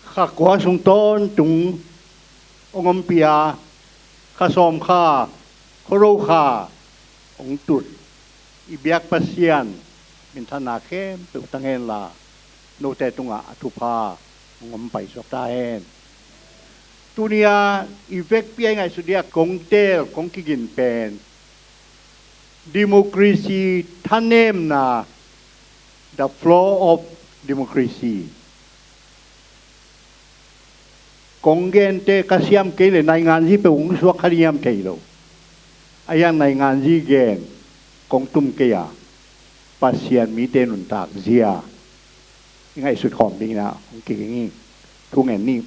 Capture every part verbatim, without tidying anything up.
Kha kua sung tawntung hong ompih a, kha sawm kha, khuado kha hong tut i biak Pasian minthanna khempeuh tang henla, note tungah a thupha hong om paisuak ta hen. Tuni-a i vekpi-a i ngaihsut dingah kong teel, kong kigin pen democracy thanemna, the flaw of democracy. Kong gente ka siam kei leh nainganzi peuh hong suak kha ding hiam thei lo. A hiang nainganzi gen kong tum kei a, Pasian mite nuntak zia i ngaihsut khawm dingin ah hong kiging hi. Thu ngen ni.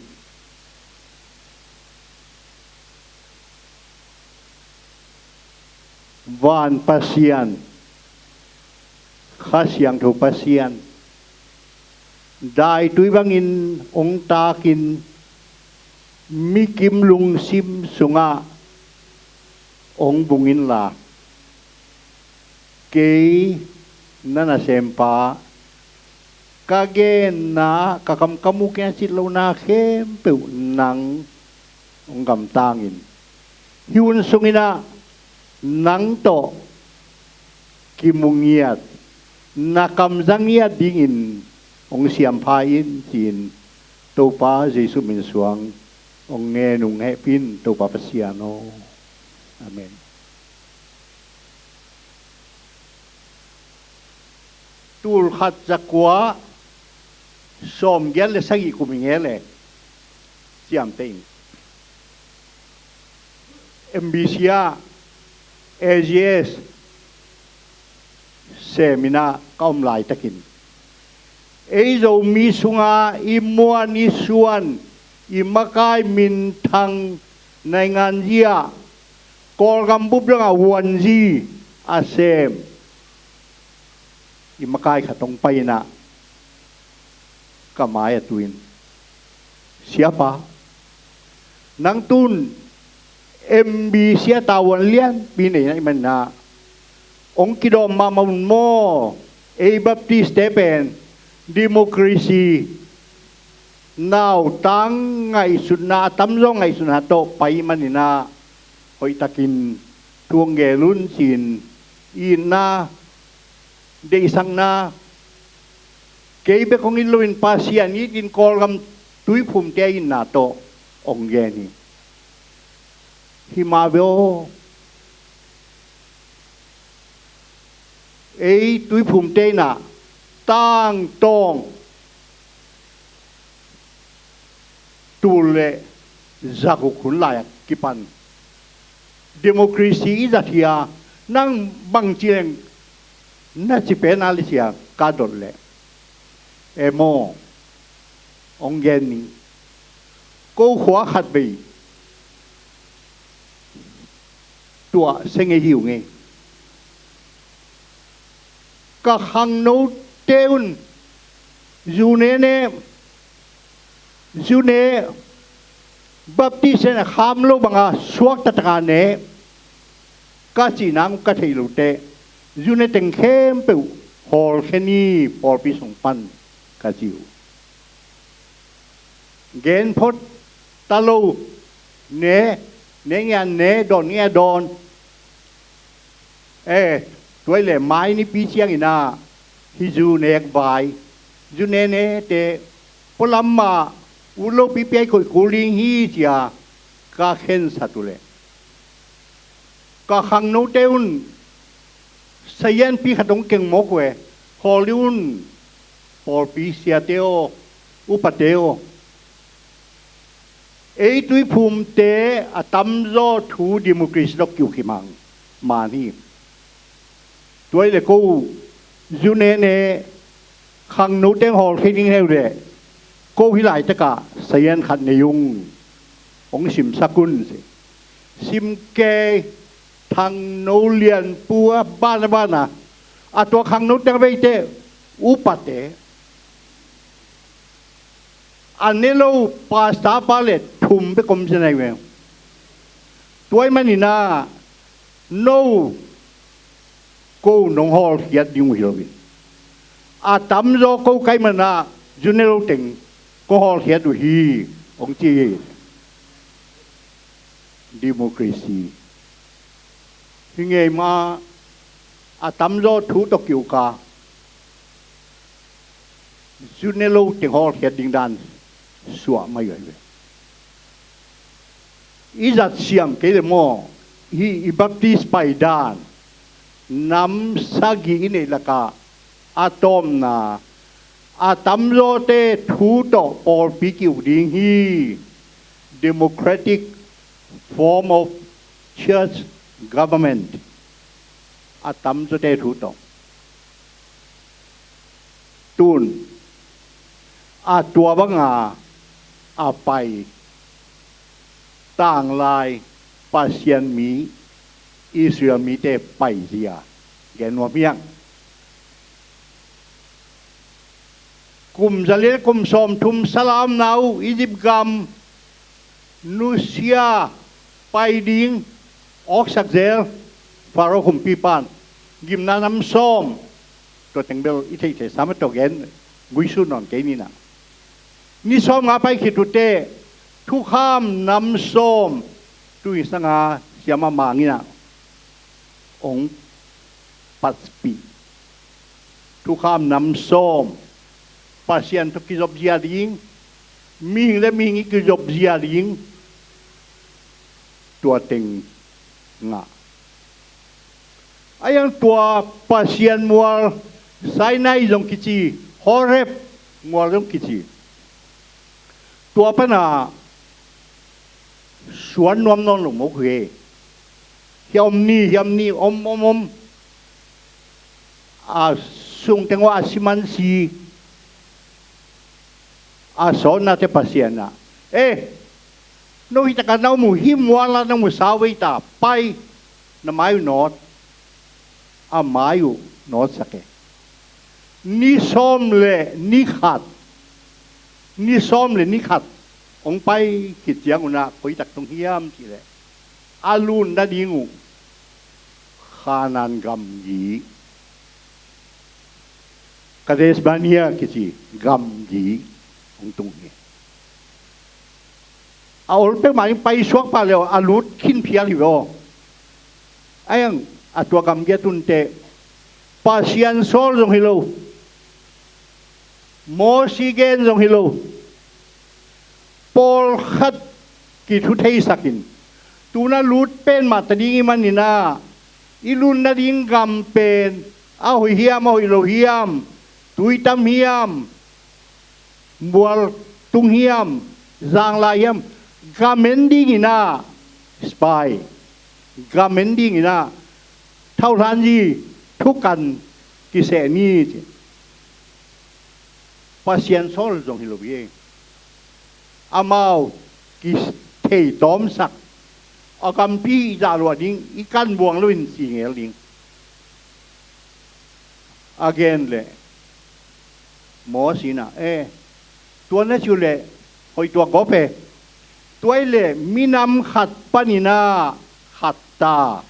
Van Pasian, Kha Siangtho Pasian, daitui bangin hong takin mikim lungsim sungah hong bung inla, kei na nasempa, ka genna, ka kamkam uh kiang a cit lohna khempeuh nang hong gamtangin, hih hun sungin ah nang tawh kimu ngiat, na kamza ngiat dingin hong siampha in ci-in Topa Jesuh min suang hong ngen ung. Hehpih in Topa Pasian aw. Amen. Tul khat za kua sawmgiat le sagih kum i ngei leh, ciamteh in, M B C ah A G S sem in ah ka om laitakin, ei Zomi sunga i muan i suan, i makai minthang nainganzi ah, Kawlgam bup dongah vuanzi a sem i makai khat hong pai in ah ka mai-ah tu in, "Siapa, nang tu-in M B C ah tavuan lianpi nei na hih manin ah, hong kidawm mahmah un maw? Ei Baptist-te pen democracy, nautang ngaihsutna, a tamzaw ngaihsutna tawh pai manin ah hoihtakin thu hong gel un," ci-in itna, deihsakna, kei bek hong it loin Pasian itin Kawlgam tuiphumte a itna tawh hong gen hi. Hi mah ve aw. Ei tuiphumte in ah tangtawng tul le zaguk hun lai-a kipan democracy i zat hi a, nang bangci leng na ci pen a le sia ka dot leh, "E maw, hong gen ning, ko khua khat vei tuah se ngei hi ung ei. Ka khangnote un zu ne ne, zu ne, Baptist-te'n a kham loh banga suakta taka ne, ka cih nang uh ka theih loh teh, zu ne teng khempeuh hawlkhia ni, pawlpi sung pan," ka ci uh. Gen phot ta lo, ne, ne ngiat ne, dawn ngiat dawn. Eh, tua hi leh mai nipi ciangin ah hih zu nek vai, zu ne nete pualam mah ut lopi piai koih kul ding hi, ci-a ka khensat uh leh, ka khangnote un sazianpi khat hong keng mawk uh e, hawl dih un, pawlpi siate aw, upate aw. Ei tuiphumte a tamzaw thu democracy tawh kiukhim hang man hi. Tua hi leh ko zu ne ne, khangnote hong hawlkhia ding hi leh, ko hih laitakah sazian khat nei ung, hong simsak un, ci. Sim kei, khangno lianpu a ban a ban a, a tua khangno teng a veite upate, a ne lo pastor pa le thum bek om zen ahi ve. Tua ahih manin ah no, ko nong hawlkhiat ding uh hi loin, a tamzaw ko ka hih manin ah zu ne lo teng Kong hawlkhiat uh hi, hong ci hi. Democracy hi ngei mah, a tamzaw thu tawh ki-uk a, zu ne lo teng hawlkhiat ding dan suah mai uh hi ve. I zat siam kei le maw, hih i Baptist pai dan, nam sagih i neih lakah a tawpna, a tamzawte thu tawh pawlpi ki-uk ding hi. Democratic form of church government, a tamzawte thu tawh. Tun a tua banga a pai tanglai Pasian mi, Israel mite paizia gen nuam hiang. Kum zali le kum sawmthum sal a omna uh Egypt gam nusia pai ding awksak zel Pharaoh kumpipa'n gimna nam sawm, tua teng bel i theihtheih sam a tawh gen guisu nawn kei ni na. Ni sawmnga pai khit uh teh thukham nam sawm, tu-in sanga siama mangin ah hong patpih. Thukham nam sawm, Pasian tawh kizopzia ding, mihing le mihing i kizopzia ding, tua teng ngah. A yang tua Pasian mual Sinai zong kici, Horeb mual zong kici. Tua pana suan nuam nawn lo mawk hi. Hiam ni, hiam ni, om, om, om. A sungteng uh a siman si a sawtnate Pasian ah, eh, no hi taka na om uh, hih mual ah na om uh, sau vei ta, pai, na mai uh nawt. A mai uh nawtsak e. Ni sawm le ni khat, ni sawm le ni khat hong pai khit ciang un ah koi tak tung hiam cih leh, a lut nading uh Kanaan gamgi, Kadesh Barnea kici gamgi hong tung hi. A ol peuhmah in paisuak pah le aw, a lut khin phial hi ve aw. A yang a tua gamgi a tun teh Pasian sawl zong hi lo, Mosi gen zong hi lo, pawlkhat kithutheisak in, tu-in a lut pen mah ta ding i hih manin ah, i lut nading gam pen a hoih hiam, a hoih lo hiam, tui tam hiam, mual tung hiam, zang lai hiam, gam en dingin ah spy, gam en dingin ah thauhlanzi, thukan kiseh ni ci. Pasian sawl zong hi lo hi. Amau kithei tawmsak, a gampi i zahluah ding, i kan buang loin si ngel ding. A gen leh Mosi in ah, eh, tua na ci uh leh hoih tuak gawp e. Tua ahih leh minam khat panin ah khat ta,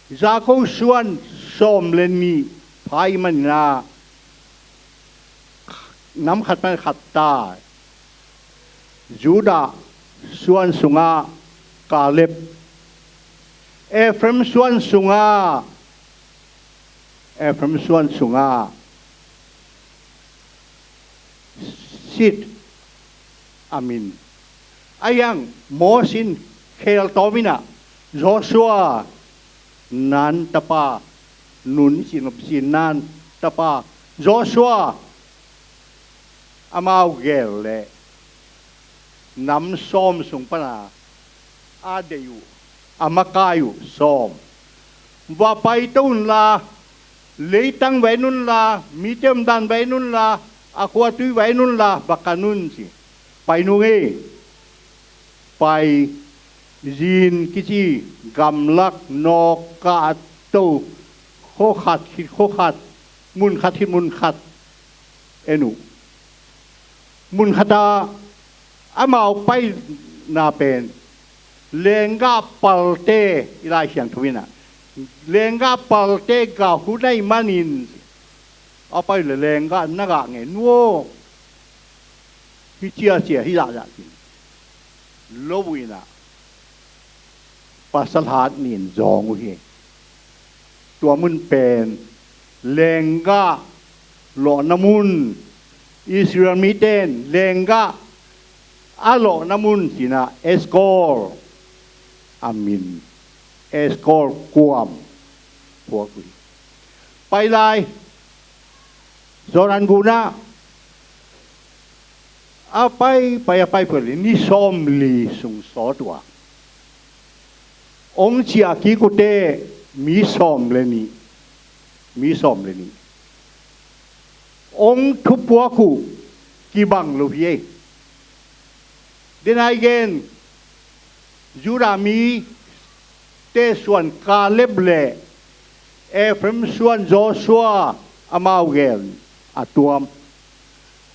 Jakob suan sawm le nih pha i hih manin ah nam khat panin khat ta. Judah suan sungah Kaleb, Efraim suan sungah, Efraim suan sungah Sid a min. A yang Mosi in khel tawm in ah, Joshua, Nun tapa, Nun i cih nop si, Nun tapa Joshua, amau gel leh nam sawm sung pana a deih uh, a makai uh sawm. Va paito unla, leitang va en unla, mite omdan va en unla, a khuatui va en unla, va kan un ci. Pai nung ei. Pai, Zin kici gamlak nawk kah a to, khua khat khit khua khat, mun khat khit mun khat en uh. Mun khat ah amau paina pen lenggah palte, i Lai Siangtho in ah, lenggah palte gah hun ahih manin, a pai leh lenggah na gah ngen uh aw. Hi ciacia hi zahzah cin lo uh inah pasal hat nin zawng uh hi. Tua mun pen lenggah lawhna mun, Israel miten lenggah a lawhna mun cinah Eskol a min, Eskol kuam phuak uh hi. Pai lai Jordan gunah a pai pai a pai pai le ni sawm li sung sawt uh a, ong ciah kik uh teh mi sawm le nih, mi sawm le nih ong thupuak uh kibang lo hi ei. Denai gen Judah mite suan Kaleb le Efraim suan Joshua amau gen a tuam.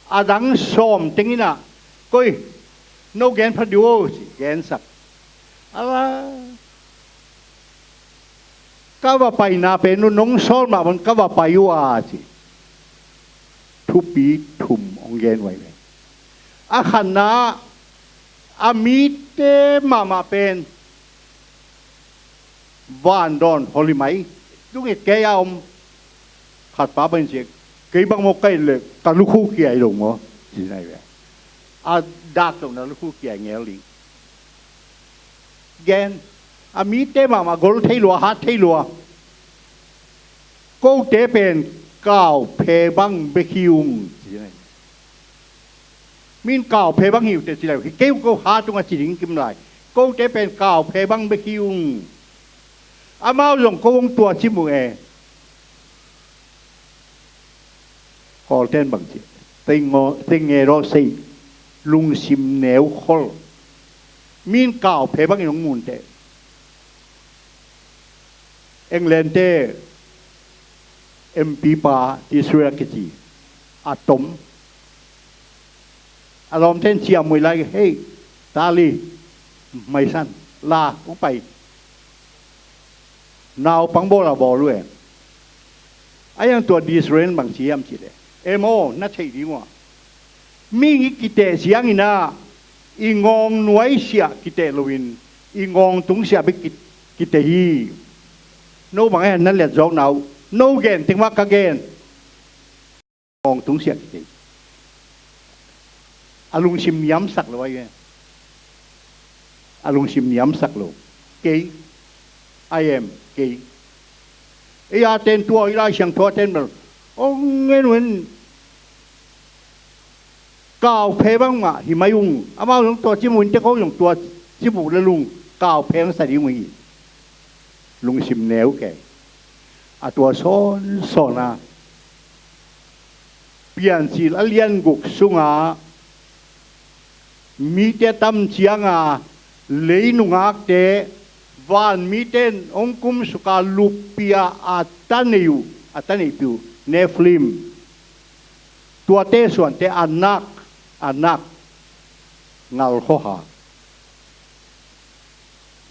A dang sawm teng inah koi no gen pha diu o ci gensak. Ala ka va paina pen uh nong sawl mah bang ka va pai uh a ci. Thupi thum ong gen uh ahi ve. A khatna a mite mahmah pen vandawn holi mai. Tung i kei a om khat pa bang ci, kei bang maw kai le ka lukhu kia i lo maw ci nai ve. A dak lo na lukhu kia i ngel ding. Gen a mite mahmah gol thei lua, hat thei lua. Kote pen kauphe bang bek hi ung ci nai. Min kauphe bang hi uh teh ci lai uh hi kei uh ko hat ung a ci ding kim lai. Kote pen kauphe bang bek hi ung. Amau zong ko ung tua ci mu e. Kawlten bang ci, tengero sei, lungsim neu khol. Min kauphe bangin hong mun teh. England te M P pa Israel kici a tom. A lawmten ciam muih lai, hei, tali maisan la kong pai. Naupang bawl a bawl uh e. A yang tua Israel bang ci hiam ci le, em aw na theih ding uh a, mi i kiteh ciangin ah i ngawng nuaisiah kiteh loin i ngawng tungsiah bek kiteh hi. No bang a hen na liat zawkna uh, no gen teng mah ka gen. Ngawng tungsiah kitei. A lungsim niamsak lo ahi ve. A lungsim niamsak lo. Kei. I am kei. Ei a ten tua i Lai Siangtho a ten bel ong ngen wen. Kauphe bangmah hi mai ung. Amau zong tua cimu in te ko zong tua cimu le lung kauphe ang sa ding uh hi. Lungsim neu kei. A tua sawnsawn a Piancil a lian guk sungah mite a tam cianga lei nungakte van mite in hong kumsuka luppia a ta nei uh, a ta neihpih uh Nephilim. Tuate suante a nak, a nak ngal khuahang,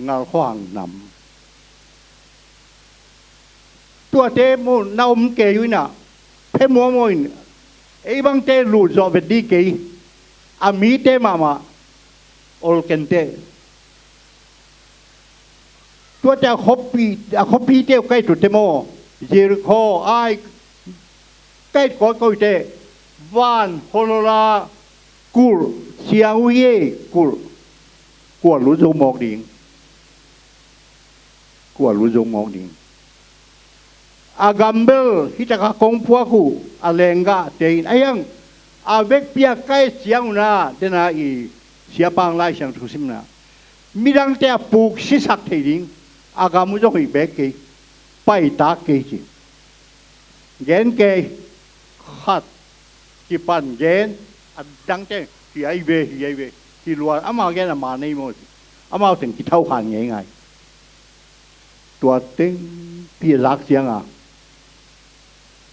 ngal khuahang nam. Tuate mu na om kei uh inah phe muamua in ei bangte lut zawh vet dih kei. A mite mahmah olkente. Tuate a khuapi, a khuapite uh kaih tuate maw, Jericho, Ai, kaih kawikawi te van holola kulh siang uh hi ei, kulh. Kua lut zo mawk ding. Kua lut zo mawk ding. A gambel hi taka kong phuak uh a lenggahte in a hiang a vekpi a kaih ciang uh na dena i siapang Lai Siangtho simna midangte a puk sisak thei ding. A gam uh zong hi bek kei, paitak kei ci. Gen kei, khat kipan gen, a dangte hi ai ve, hi ai ve, hi lua, ama gen a ma nei maw ci. Amau teng kithauhan ngeingai. Tua teng pi a lak cianga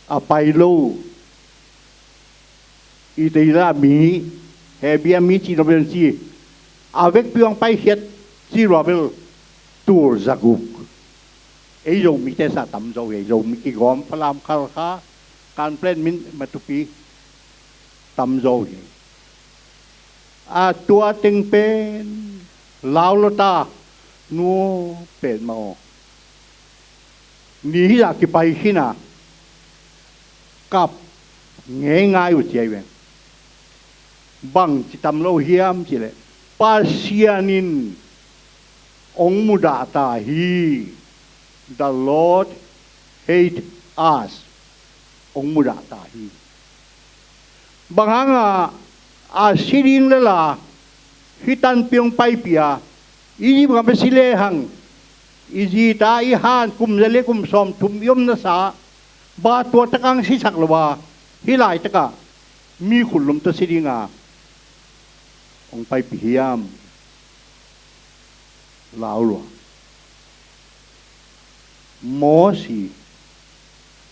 a pai lo. I teila mi, Hebia mi ci lo bel ci. A vekpi hong paikhiat ci lua bel tul zaguk. Ei Zomite sa tamzaw hi, Zomi kigawm Falam, Khalkha, Kanpetlet, Min, Matupi tamzaw hi. A tua teng pen lau lo ta, nu pen ma aw. Ni hizah kipai khin a, kap ngeingai uh ci ahi veng. Bang ci tam lo hiam cih leh, Pasian in hong mudah ta hi. The Lord hate us. Hong mudah ta hi. Bang hangah a si ding le la, hih tanpi hong paipih a, Egypt gam a si lehang, i zi ta i han kum za le kum sawmthum i omna sa, bang tua takah hong sisak lo a, hih laitakah mi khutlum tawh si dinga hong paipih hiam? Lau lua. Mosi,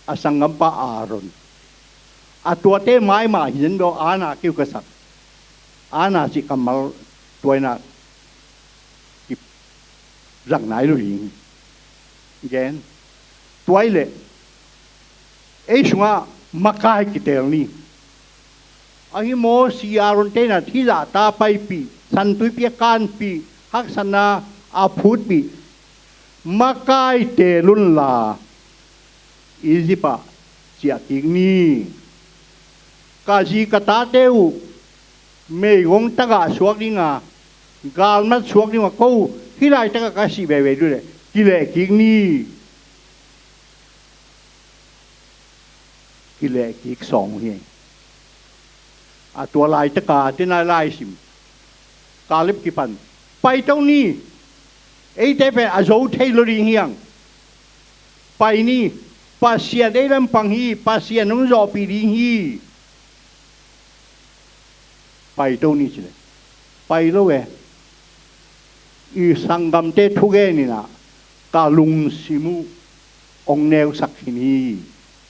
a sanggampa Aaron, a tuate maimah hi zen beuh, Anna keu ka sak. Anna cih kammal tua in ah kizang nai lo ding hi. Gen. Tua hi leh ei sungah makai kitel ni. Ahi Mosi, Aaron te in ah hih zahta paipih, San Tuipi a kanpih, haksatna a phutpih, makai tel unla Egypt ah ciah kik ni. Ka zi ka tate uh meigong tagah suak dinga, galmat suak dinga, ko hih laitakah ka sih veve dih leh kileh kik ni. Kileh kik sawng uh hi. A tua laitaka tena laisim, Kaleb kipan, paito ni. Eite pen a zo thei lo ding hiang. Pai ni. Pasian ei lampang hi. Pasian hong zawhpih ding hi. Paito ni ci leh, pai lo e. I sanggamte thugen in ah ka lungsim uh hong neusak khin hi.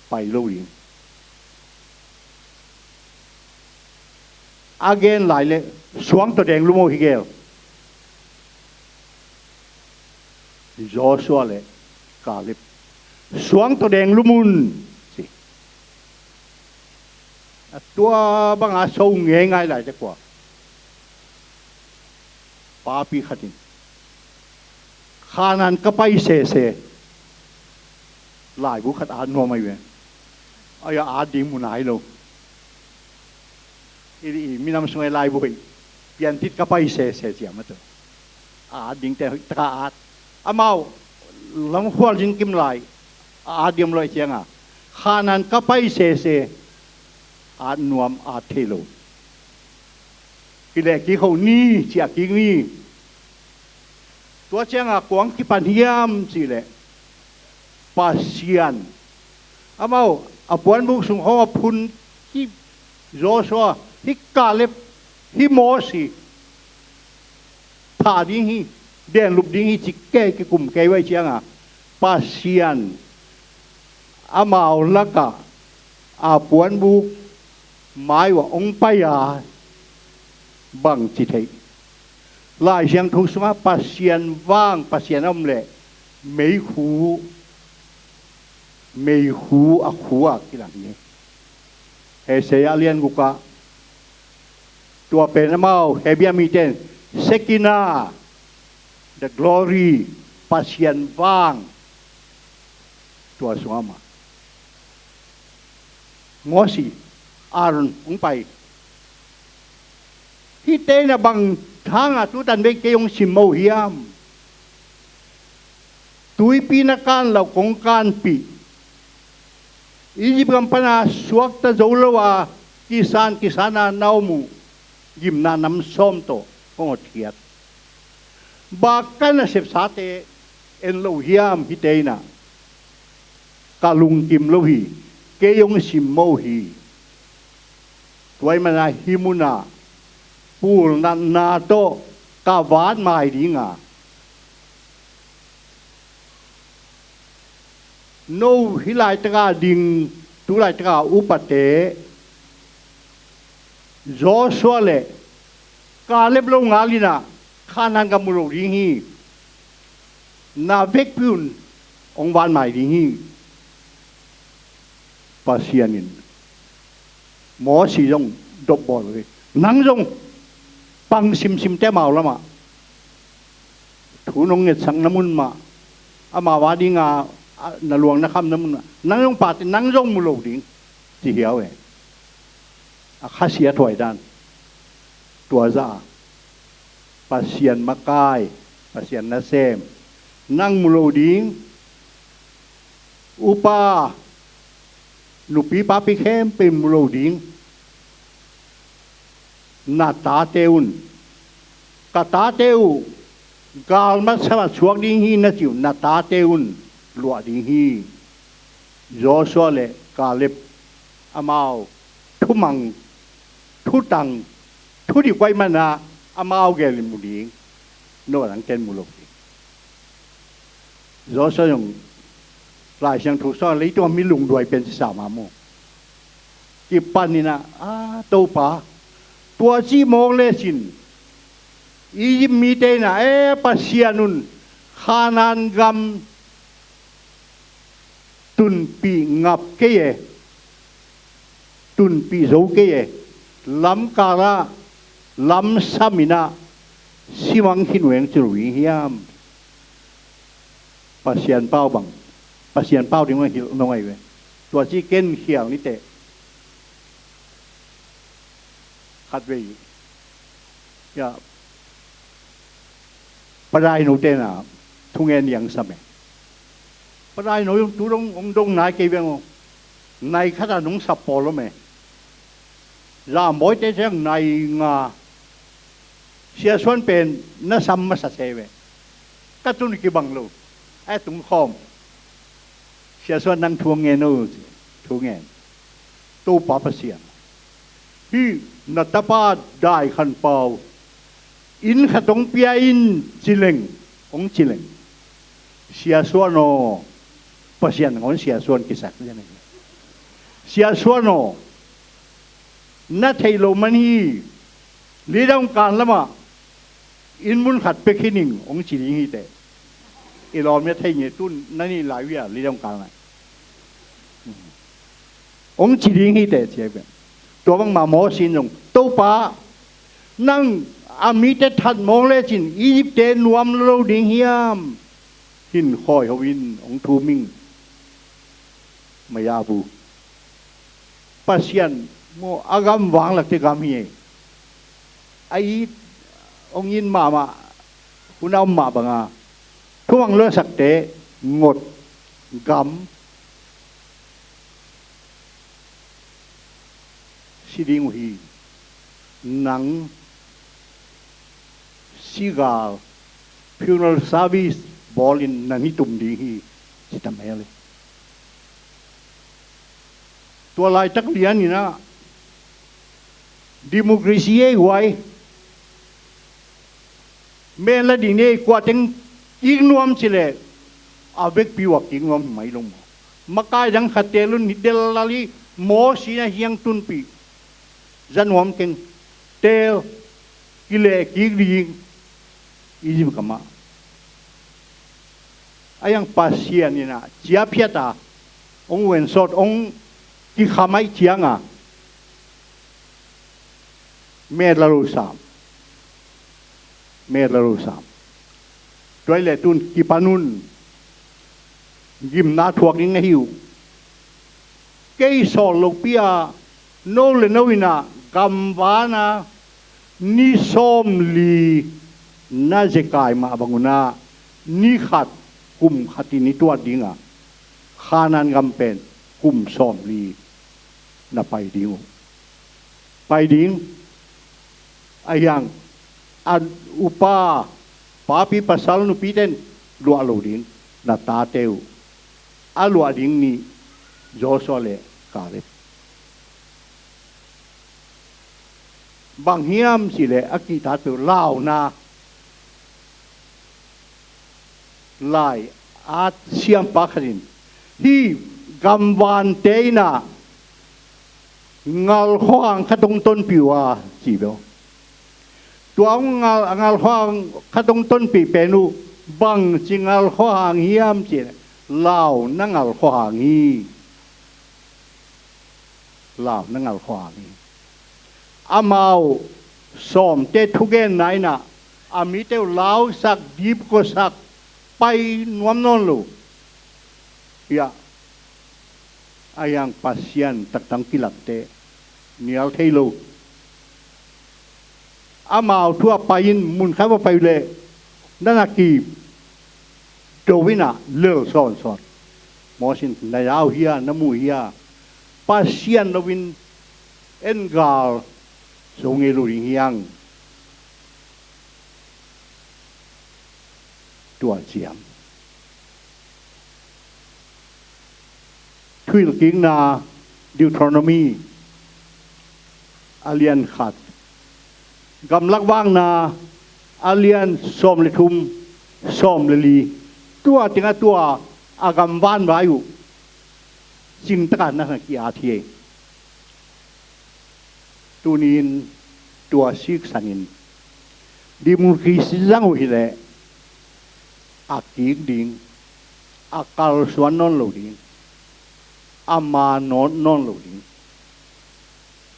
Pai lo ding. A gen lai leh suang tawh deng lum o hi gel. Joshua le Kaleb, suang tawh deng lum un ci. A tua banga so ngeingai lai te kua? Papi khat in, Kanaan ka pai sese. Laibu khat at nuam ahi ve. Ahi a, at ding mu nai lo. I, i minam sung a laibu hi. Piantit ka pai sese ci a, mate. A at ding te hoih taka at. Amau lam khual zin kim lai. A at ding om lo hi cianga, Kanaan ka pai sese. At nuam, at thei lo. Kileh kik ho ni, ciah kik ni. Tua cianga kua hong kipan hiam cih leh, Pasian. Amau a puanbuk sung khawng a phun, hih Joshua, hih Kaleb, hih Mosi, thah ding hi, denlup ding hi ci kei, kikum kei uh ahih cianga, Pasian amau lakah a puanbuk mai uah hong pai a, bangci thei? Lai Siangtho sungah Pasian vang, Pasian a om leh meikhu, meikhu a khu a kilang hi. Isaiah lian gukah, tua pen amau Hebrew mite in Shekinah, the glory, Pasian vang, tua sungah mah. Mosi, Aaron hong pai. Hihte in a bang hanga tutan bek kei hong simmawh uh hiam? Tuipi na kan lo kong kanpih, Egypt gam pana suakta zo lo a, kisan kisana na om uh gimna nam sawm tawh kong hotkhiat. Bang ka nasepsate en lo uh hiam? Hihte in ah ka lungkim lo hi, kei hong simmawh uh hi. Tua ahih mana hih munah pulnatna tawh ka vat mai dinga, no hih laitaka ding, tu laitaka upate, Joshua le Kaleb lo ngal in ah Kanaan gam mu lo ding hi. Na vekpi un, hong vat mai ding hi. Pasian in Mosi zong dopbawl hi. Nang zong pang simsimte amau lamah, thu nong ngetsakna mun mah, amau a dinga, a, na luang na khamna mun mah, nang zong pate, nang zong mu lo ding, ci hiau e. A khasiat huai dan. Tua zah a, Pasian makai, Pasian nasem, nang mu lo ding, upa, nupi papi khempeuh mu lo ding. Na tate un, ka tate uh galmat sama suak ding hi na cih uh, na tate un luah ding hi. Joshua le Kaleb amau thumang, thutang, thudip guai mana amau gel in mu ding. No a dang ken mu lo ding. Joshua zong Lai Siangtho sungah leitung a mi lungduai pen ci sa mah maw. Kipan in ah, a, Topa, tua cih mawk lecin Egypt mite in ah, e, Pasian un Khanaan gam tunpih ngap kei e, tunpih zo kei e, lamkal ah lamsam in ah simang khin veng ci lo ding hiam? Pasian pau bang, Pasian pau ding mah hilh nong ahi ve. Tua ci ken khial ni teh. Khatvei, ya, padaino tena thungen yang sam e. Padaino zong tu dong hong dong nai kei veng aw. Nai khat a nong sap pawl om e. Zambawite ciang nai nga. Sia Suan pen na sam masa se ve. Ka tun kibang lo. A tung khawm. Sia Suan nang thu ngen o, ci. Thu ngen. Topa Pasian, hih na tapa Dai Khan Pau inn khat hong pia in ci leng, hong ci leng, Sia Suan aw, Pasian ngawn Sia Suan kisak lian ahi. Sia Suan aw, na theih loh man hi, leading kan lamah inn mun khat pia khin ing hong ci ding hi teh. I lawm i a thei nge tun na nih lai uh a leading kan lai. Hong ci ding hi teh ci a hi pen. Tua bangmah Mosi in zong, Topa, nang a mite that mawk lecin Egypt-te nuam lo ding hiam? Hin khawi ho in hong thum ing. Mayabu. Pasian maw, a gam vanglakte gam hi e. A it, hong it mahmah, hun a om mah banga thumang luatsakte ngot gam si ding uh hi. Nang sigal funeral service bawlin na ni tum ding hi, ci ta mel hi. Tua laitak lian in ah democracy ei guai. Mel a ding nei kua teng kik nuam ci leh a vekpi uh a kik nuam hi mai lo maw. Makai dang khat teel un hi, del lal hi, Mosi na hiang tunpih za nuam keng, teel, kileh kik ding Egypt kamah. A yang Pasian in ah ciaphiat a hong uensawt, hong kikham aih cianga met la lo sam. Met la lo sam. Tua i le tun kipan un. Gimna thuak ding na hi uh. Kei sawl lopi a no le no in ah gamvana ni sawmli na zekai mah bang un ah ni khat kum khat in i tuat ding a, Khanaan gam pen kum sawmli na pai ding uh. Pai ding. A hiang a upa, papi, pasal, nupite in luah lo ding, na tate uh. A luah ding nih Joshua le Kaleb. Bang hiam cih leh a kihtak peuh launa. Lai at siampa khat in hih gamvante in ah ngal khuahang khat hong tonpih uh a, ci beuh. Tua hong ngal, ngal khuahang khat hong tonpih pen uh bangci ngal khuahang hiam cih leh launa ngal khuahang hi. Launa ngal khuahang hi. Amau Sawmte thugenna in ah a mite uh lausak, dipkuasak, pai nuam nawn lo. Hiah a hiang Pasian taktak kilatte nial thei lo. Amau thu a pai in mun khat va pai uh leh na na kip do in ah lel sawnsawn. Mawsin na yau hia, na mu hia? Pasian loin en gal zo ngei lo ding hiang. Tua ciang thuhilhkikna Deuteronomy a lian khat, gamlak vakna a lian sawm le thum, sawm le li, tua tengah tua a gamvan vai uh cingtakin na na ki-at hi. Tuni-in tua siksanin democracy zang uh hileh a kik ding, a kalsuan nawn lo ding, a ma nawn nawn lo ding.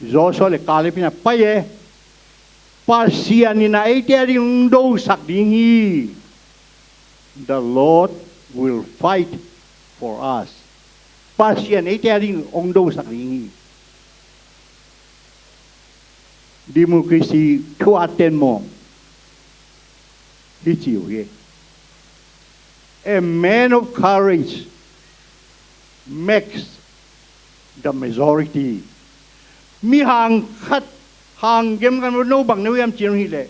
Joshua le Caleb in ah pai e, Pasian in ah eite ading hong dosak ding hi. The Lord will fight for us. Pasian eite ading hong dosak ding hi. Democracy thu a ten maw, hi ci uh hi. A man of courage makes the majority. Mi hang khat, hang gem kan no bang ne uh hiam ci-in hileh,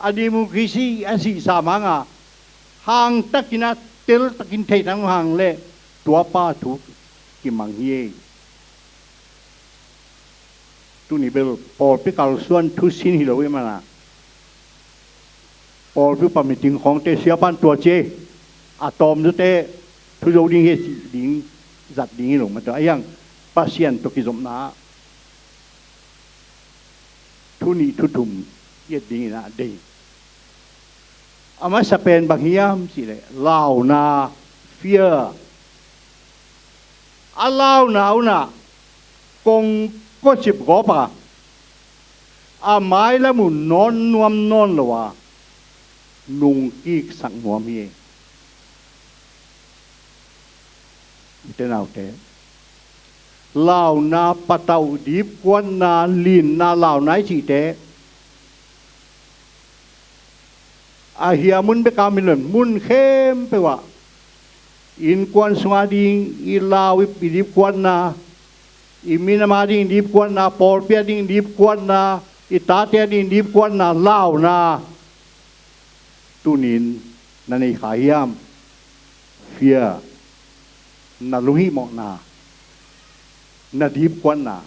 a democracy a sihsam hanga hang takin a teltakin theih nang hang leh tuapa thu kimang hi. Tuni bel pawlpi kalsuan thusin hi lo i mana, pawlpi upa meeting khawngte siapan tua ci, a tawmzawte thu zo ding hi, ding zat ding hi lo mah tua. A hiang Pasian tawh kizopna thu nih thu thum i et dingin a dei. A masa pen bang hiam cihleh launa, fear. A launa un ah kongkocip gawp a, a mailam uh nawn nuam nawn lo a, nungkiksak nuam hi. Ute naute, launa, patauh, dipkuatna, linna launa i cihte a hiam mun bek a om lo, mun khempeuh ah innkuan sung ading i lau, i dipkuatna, i minam ading dipkuatna, pawlpi ading dipkuatna, i tate ading dipkuatna, launa, tunin na nei kha hiam? Fear. Na lunghihmawhna, na dipkuatna,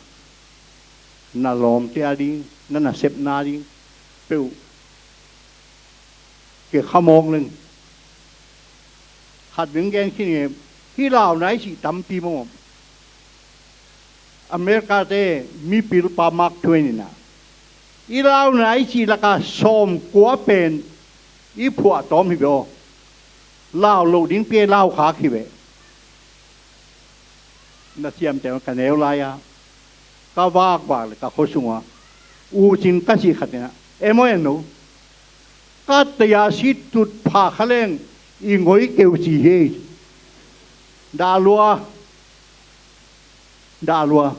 na lawmte ading, na nasepna ding peuh kikhamawk leng. Khat veng gen khin hi. Hih launa i cih tampi mawk. America-te mipilpa Mark Twain in ah, i launa i cih laka sawmkua pen i phuahtawm hi ve aw. Lau loh ding pi, laukhak hi ve. Na siamte ka neu lai-a ka vakvak le ka khua sungah U Cin ka cih khat in ah, em aw, en no, ka tayasi tutphah kha leng i ngoi keu ci hi. Dah lua, dah lua.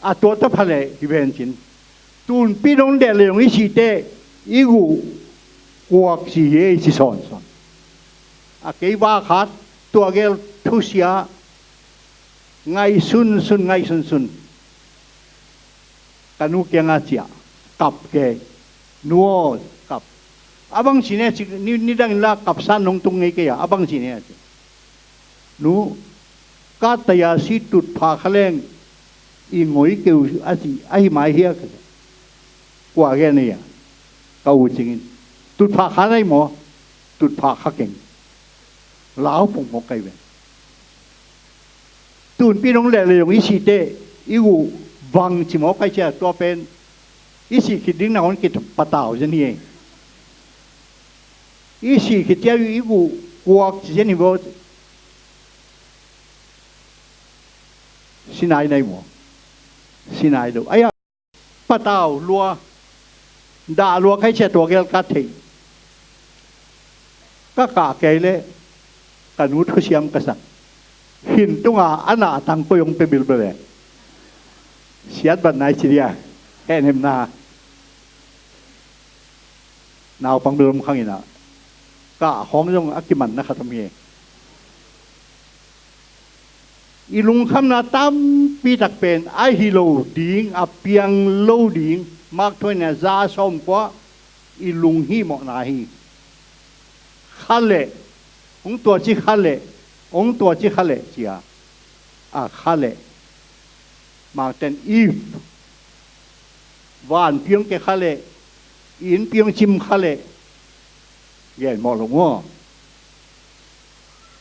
A tua ta pha leh hi ven cin. Tunpi dong deh le dong i cih teh i guh kuak ci hi, ci sawnsawn. A kei vakhat tua gel thusia, ngai sunsun, ngai sunsun. Ka nu kiangah ciah, kap kei. Nu aw, kap. A bang ci ne ci, ni, nidang inla kapsan nong tung ngei kei a, a bang ci ne a ci. Nu, ka tayasi tutphah kha leng i ngoi keu a ci, ahi mai hia ka ci. Kua gen a hia? Ka U Cing in. Tutphah kha nai maw? Tutphah kha keng. Lau pongmawk kai ven. Tunpi dong leh le dong i cih teh i guh vang ci mawk kai cia, tua pen i sih khit ding na hon kipatau zen hi. I sih khit cia i guh kuak ci zen hi bo. Sinai nai maw? Sinai lo. Ai, patau lua. Dah lua kai cia tua gel ka theih. Ka kah kei leh ka nu thusiam ka sak. Hin tunga a nah tang koi hong pia bilbel e. Siatbat nai ci dia. Hehnemna. Naupang bilom khang inah. Kah hong zong a kimanna khat om hi. I lungkhamna tampi tak pen a hi lo ding, a piang lo ding, Mark Twain a za sawm kua i lunghimawhna hi. Khaleh, hong tua ci khaleh, hong tua ci khaleh cia. A khaleh, Mark ten if, van piang ke khaleh, inn piang cim khaleh, gen mawh lo maw.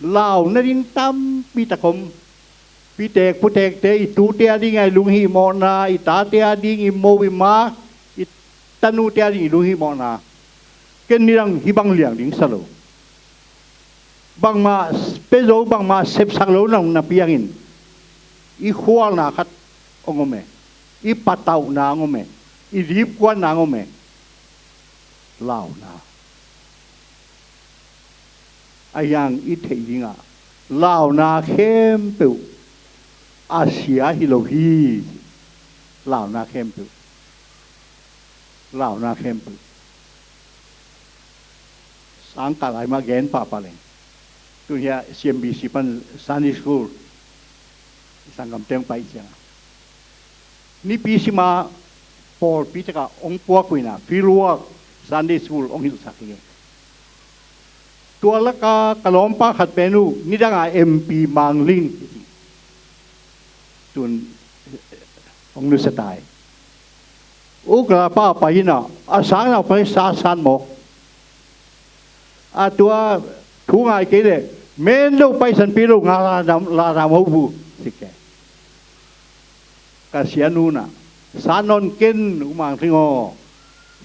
Lau nading tampi tak om. Pitek putekte i tute a ding a i lunghimawhna, i tate a ding i mo i ma, i tanute a ding i lunghimawhna. Ken nidang hih bang liang ding sa lo. Bangmah pia zo, bangmah sepsak lo na, na piangin i khualna khat hong om e. I patauhna hong om e. I dipkuanna hong om e. Launa. A hiang i theih dingah launa khempeuh a sia hi lo hi. Launa khempeuh. Launa khempeuh. Sangkah lai mah gen pahpah leng. Tun hiah C M B C pan Sunday School i sanggamte hong pai ciangah nipi sima pawlpi takah hong puak uh inah field work Sunday School hong hilhsak hi. Tua laka ka lawmpa khat pen uh nidanga M P Mang Ling hi. Tun hong nusia tai. Ukla pa pai inah a sang nau pai sa san mawk. A tua thu ngai kei leh men lo paisan pi lo nga la dam, la dam ho bu. Sik kei. Ka sia nu nah, sa nawn ken U Mang Tling aw,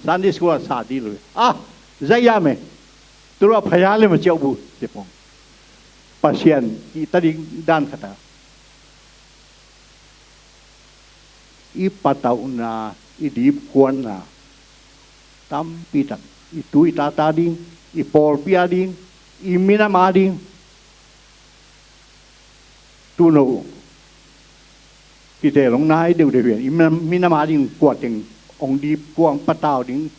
Sunday School ah sa dih lo hi. Ah, zai ya me. Tua lo a phaya le ma ciau bu ci pong. Pasian i ta ding dan khat a i patauhna, i dipkuanna tampi tak i tu i tate a ding, i pawlpi a ding, i minam a ding. Tuno kite long nai deuhdeuh hian i minam, minam a ding kua teng hong dipkuang patau ding.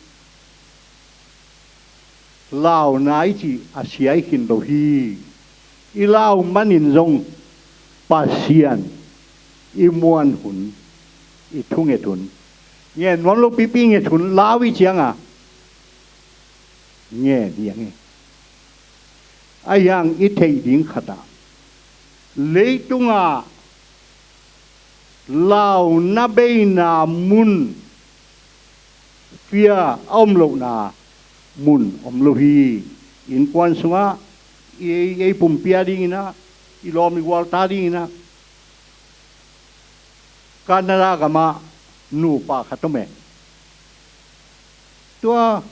Launa i cih a sia i khin lo hi. I lau manin zong Pasian i muan hun, i thunget hun, ngen nuam lo pipi nget hun lau i cianga ngen hi ang e. A hiang i theih ding khatah leitungah launa beina mun fia a om lohna mun om lo hi. Innkuan sungah i ei, ei pumpi a dinginah, i lawm i gualta dinginah Canada gamah nupa khat om e. Tua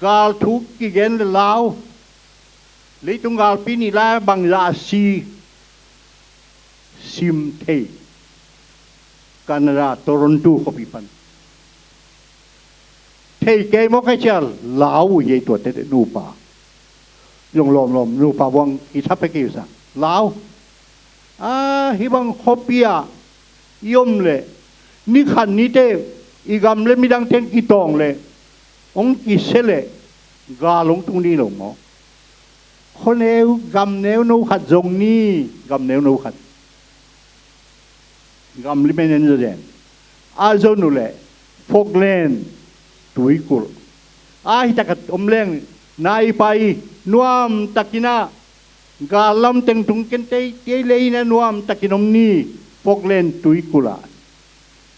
gal thu kigen le lau, leitung galpi nih lai bangzah a si sim thei. Canada Toronto khuapi pan thei kei maw kai cial lau uh hi ei tuate nupa. Zong lawmlawm nupa buang i thap pek i sa lau. A hih bang khuapi ah i om leh ni khat nite i gam le midang teng kitawng leh hong kisia leh gal hong tung ding lo maw? Khuaneu gamneu no khat zong ni, gamneu no khat. Gam limen en zazen a zon uh leh Falkland tuikulh a hi takat om leng nai pai nuamtakinah gal lam teng tung ken tei tei lei inah nuamtakin om ni. Falkland tuikulh ah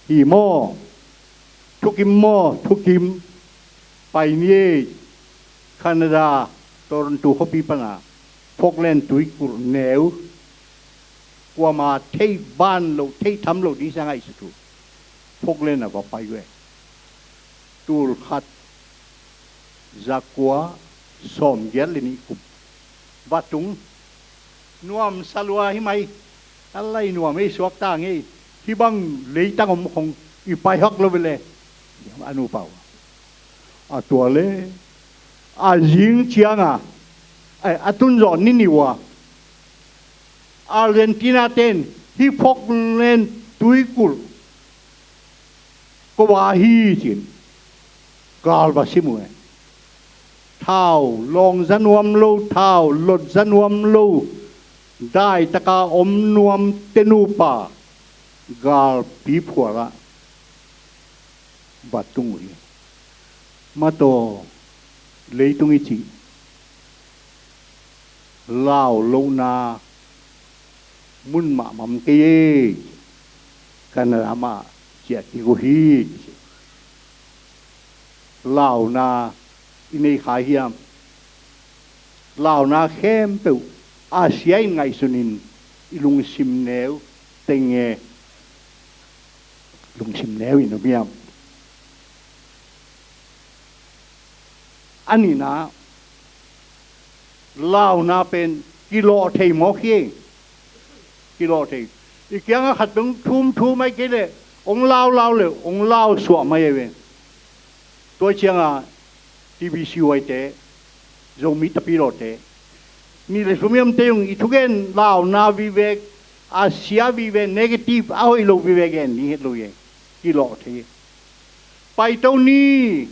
hi maw? Thukim maw? Thukim. Pai ni ei. Canada Toronto khuapi pana Falkland tuikulh neu kuama theih ban loh, theih tham loh ding siangah i sut uh. Falkland ah va pai uh e. Tul khat zakua sawmgiat le nih kum va tung. Nuamsa lua hi mai. A lai nuam ei suakta ngei. Hih bang leitang om khong i pai hak lo vele. A nupa uh A tua le a zing cianga, ai, a tunzawh ni ni ua Argentina ten hih phok len tuikulh kua hi cin galva sim uh e. Thau lawng za nuam lo, thau lot za nuam lo, daitaka om nuam tenupa galpi phualah va tung uh hi. Mataw, leitung i cih lau lohna mun mahmah kei e. Canada mah ciah kik uh hi. Launa i nei kha hiam? Launa khempeuh Asia in ngaihsunin i lungsim neu tenge. Lungsim neu in om hiam? A nihna, launa pen kilawh thei mawk hi. Kilawh thei. I kiangah khat peuh thum thum ai kei leh hong lau lau leh hong lau suah mai ai ve. Tua ciangah T B C Y te, Zomi Tapilawte, nih le sum i omte zong i thugen launa vive, a sia vive, negative, a hoih lo vive gen ding het lo hi. Kilawh thei. Paito ni.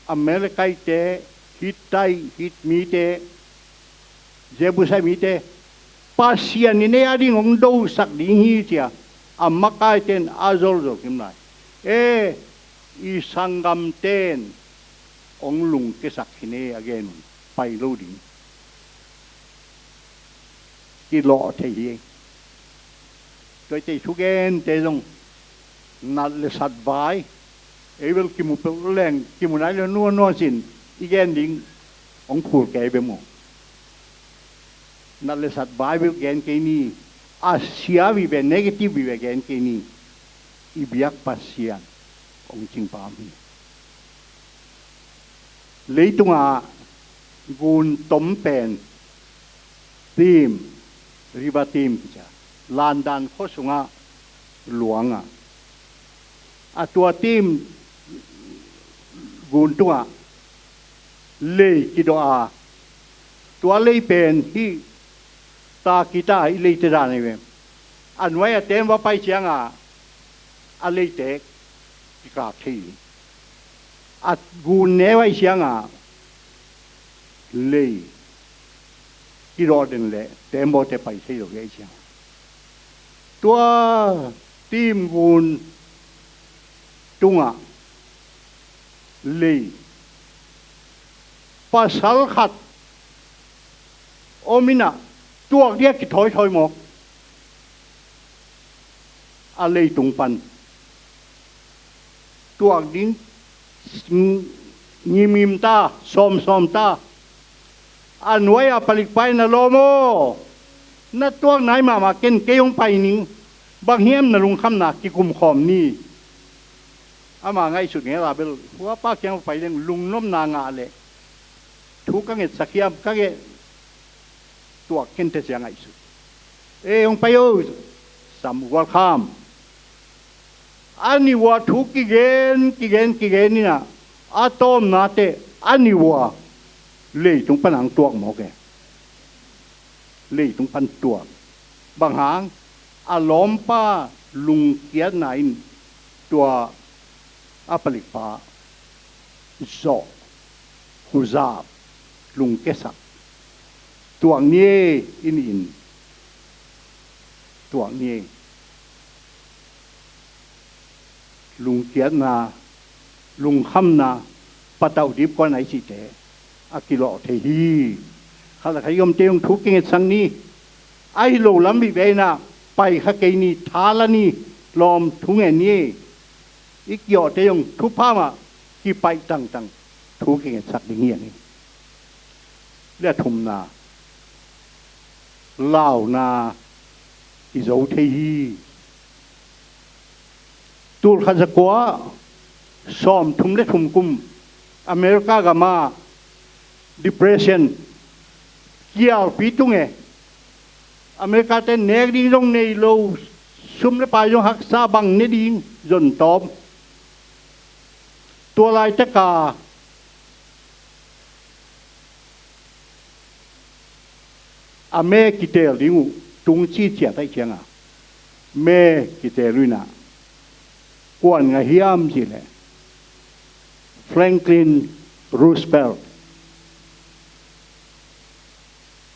Amalekite, Hittite, Hit mite, Jebusai mite, Pasian in ei a ding hong dosak ding hi cia a makaiten a zolzol kim lai. E, i sanggamten hong lungkiasak khin e a gen un pai lo ding. Kilawh thei hi. Tuaitei thugente zong nat le sat vai. Ei bel kimu peuh leng kimu nai le nuanuan sin i gen ding hong phul kei bia mu. Nat le sat vai beuh gen kei ni. A sia vive, negative vive gen kei ni. I biak Pasian hong cingpa om hi. Leitungah gun tom pen Tim, River Tim kici a, London khua sungah luangah, a tua Tim gun tungah lei kidawh a, tua lei pen hih ta kita i leite dan ahi ve. A nuai a tem va pai cianga a leite kikak thei hi. A gun neu ahi cianga lei kidawh den le tembawte pai thei lo hi ahi cianga, tua Tim gun tungah lei pasal khat om inah tuak dia kithawithawi mawk a leitung pan tuak ding ngimngim ta, sawmsawm ta. A nuai-a palikpa in a lawm aw, na tuak nai mahmah ken kei hong pai ning, bang hiam na lungkhamna kikumkhawm ni. Ama ngaihsut ngel a bel huapa kiang pai leng lungnopna ngah leh thu ka ngetsak hiam ka nget tuak kente cia ngaihsut. E hong pai o, sam gualkham. A ni ua thu kigen kigen kigen inah a tawmnate a ni ua leitung pan ang tuak mawk e. Leitung pan tuak. Bang hang? A lawmpa lungkiatna in tua a palikpa zawh, huzap, lungkiasak. Tuak ni e, in in tuak ni e. Lungkiatna, lungkhamna, patauh dipkuan ai cihte a kilawh thei hi. Khat le khat i omte hong thu kingetsak ni. Ahi lo lam bih ve inah pai kha kei ni, tha la ni, lawm thu ngen ni. I kiawhte zong thupha mah kipaih tangtang thu kingetsak ding hi a ni. Lia thumna, launa i zo thei hi. Tulkhat zakua sawmthum le thum kum America gama depression kialpi tung e. America te nek ding zong nei lo, sum le pai zong haksa, bang ne ding zon tawm. Tua laitaka a me kitel ding uh tung ciciat aih cianga me kitel uh inah kuan ngah hiam cihleh Franklin Roosevelt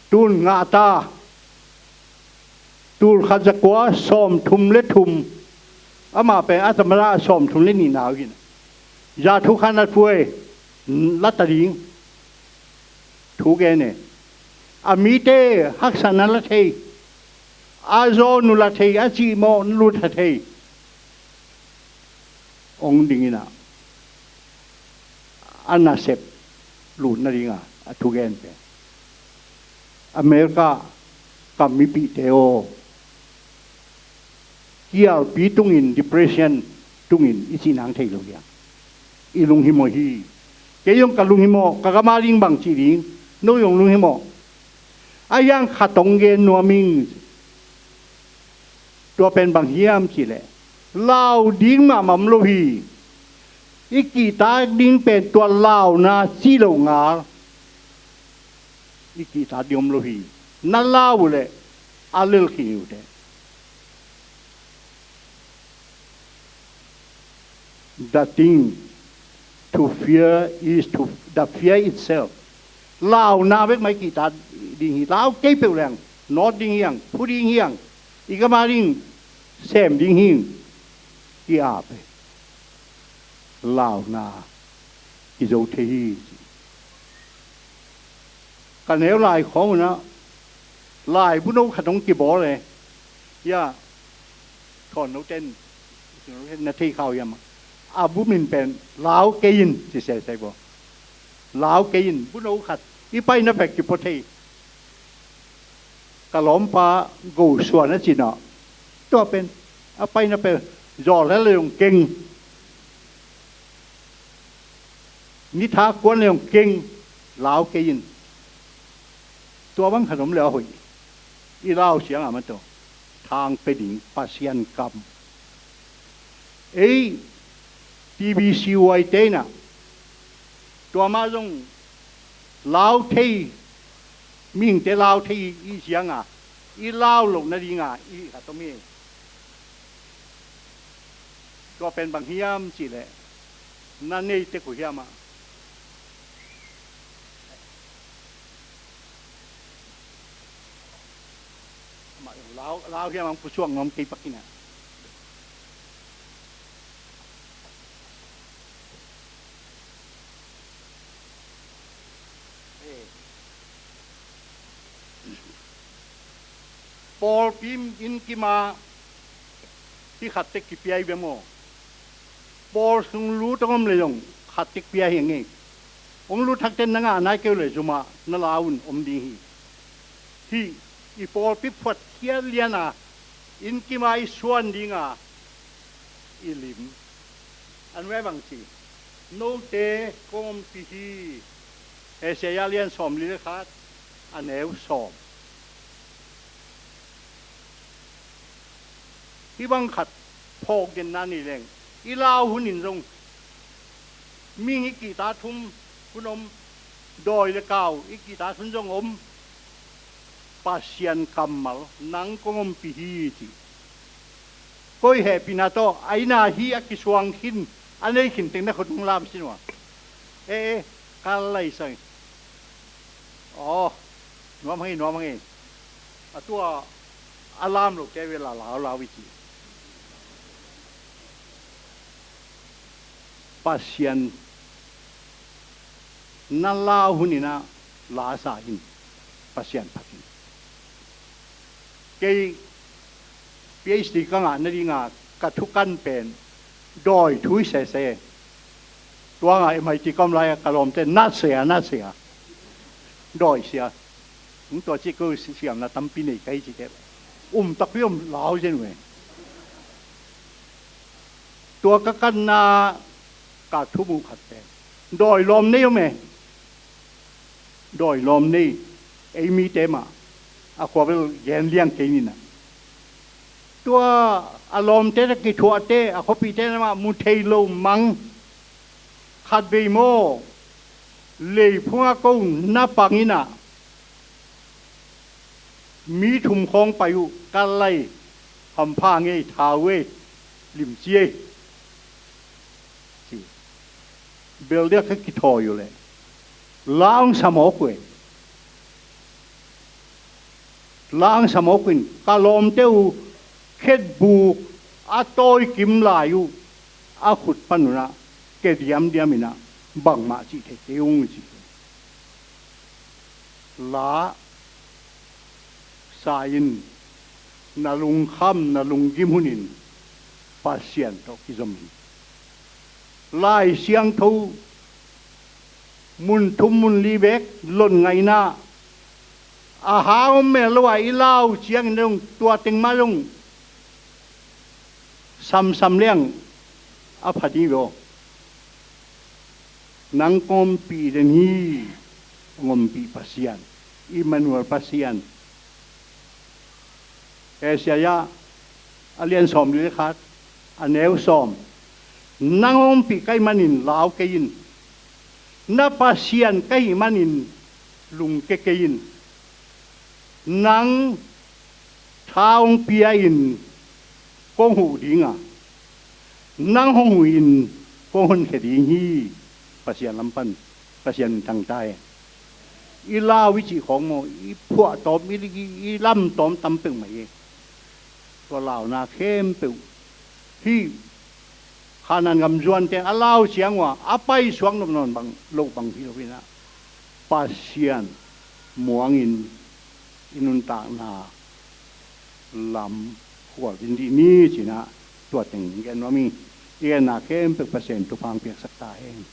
tun ngahta tul khat zakua sawmthum le thum, amah pen a tamada sawmthum le nihna uh hin zathu khan a puai lata ding thu gen e. A mite haksatna la thei, a zawn uh la thei, a cihmawh lut ha thei ong dingin ah a nasep lut nadinga a thugen pen America kam mipihte aw, kialpi tungin, depression tungin i cih nang thei lo hiam? I lunghimawh hi. Kei zong ka lunghimawh, ka gama ding bang cih ding, no zong lunghimawh. A hiang khat ong gen nuam ing. Tua pen bang hiam cihleh lau ding mahmah om lo hi. I kihtak ding pen tua launa ci lo ngal i kihtak ding om lo hi. Na lau uh leh a lel khin uh teh. The thing to fear is to the fear itself. Launa bek mah i kihtak ding hi. Lau kei peuh leng nawt ding hiang, phu ding hiang, i gama ding sem ding hiang. Ki-ap e. Launa kizo thei hi. Ka neu lai khawng unah lai buno khat hong kibawl e. Ya, thawn no ten na thei khau hiam? A bu min pen lau kei in ci sesei baw. Lau kei in, buno khat i paina pek kipua thei. Ka lawmpa Go Suan a cinah tua pen a paina pen zawh le leong keng, ni tha kuan leong keng, lau kei in. Tua bang khat om le a hoih. I lau siang a mato thang pe ding Pasian kam. Ei T B C Y te inah tua mah zong lau thei, mihingte lau thei i sianga i lau loh nadinga i khat om hi. Tua pen bang hiam cihleh na nei tek uh hiam ah? Amah lau, lau hiam ang pusuak ngam kei pakinah. Pawlpi inn kima hi khat tek kipia hi ve maw? Pawl sung lut a om le zong khat tek pia hi ngei. Hong lut hakten na ngah nai keu le zumah na lau un om ding hi. Hih i pawlpi phuat khiat liana inn kima i suan dinga i lim. A nuai bang ci, note kong ompih hi. Isaiah lian sawm li le khat a neu sawm. Hih bang khat phawk genna nei leng i lau hunin zong mihing i kihta thum hun om, dawi le kau i kihta thun zong om. Pasian kammal nang kong ompih hi ci. Koi hehpihna tawh a ina hi a kisuang khin a nei khin teng na khut hong lam sin ua. E e, ka laisang. Aw, nuam hang e, nuam hang e. A tua a lam lote vela lau lau i ci. Pasian na lau huninah la sa in. Pasian phatin. Kei PhD ka ngah nadinga ka thukan pen dawi thu i sese. Tuanga MIT ka om lai-a ka lawmte na sia, na sia. Dawi sia. Hong tua ci ko siamna tampi nei ka hi ci te. Um takpi om lau zen ve. Tua ka kanna ka thumuh khat pen dawi lawm nei om e. Dawi lawm nei, ei mite mah a khua bel gen liang kei nina. Tua a lawmte na kithuahte a khuapihte na mah mu thei lo mang. Khatvei maw, leiphungah ko na pang in ah, mi thum khawng pai uh, ka lai hampha ngei, thau ei, limci ei, ci. Bel dia ka kithawi uh leh, la hong sa mawk uh ei. La hong sa mawk uh in, ka lawmte uh khetbuk a tawi kim lai uh a khut pan un ah, ke diamdiam in ah, bangmah cih theih kei ung, ci. La sa in, na lungkham, na lunggim hun in Pasian tawh kizom hi. Lai Siangtho mun thum mun li bek lon ngaihna, a hang om mel lo a i lau ciangin dong, tua teng mah dong samsam leng a pha ding hi aw. Nang kong ompih den hi, kong ompih Pasian, Immanuel Pasian. Isaiah a lian sawmli le khat, a neu sawm. Nang hong ompih ka hih manin lau kei in. Na Pasian ka hih manin lungke kei in. Nang tha hong pia in, kong huh ding a, nang hong huh in, kong honkhia ding hi. Pasian lam pan Pasian in thangta hi. I lau i cih khawng maw, i phuahtawm, i, i, i lamtawm tam peuhmah hi. Tua launa khempeuh hih Kanaan gam zuante a lau ciang uh a, a paisuak nop nawn bang loh bang hi lo in ah, Pasian muangin i nuntakna lam khual ding dih ni, ci-in ah tua teng gen nuam ing. I genna khempeuh Pasian in thupha hong piaksak ta hen.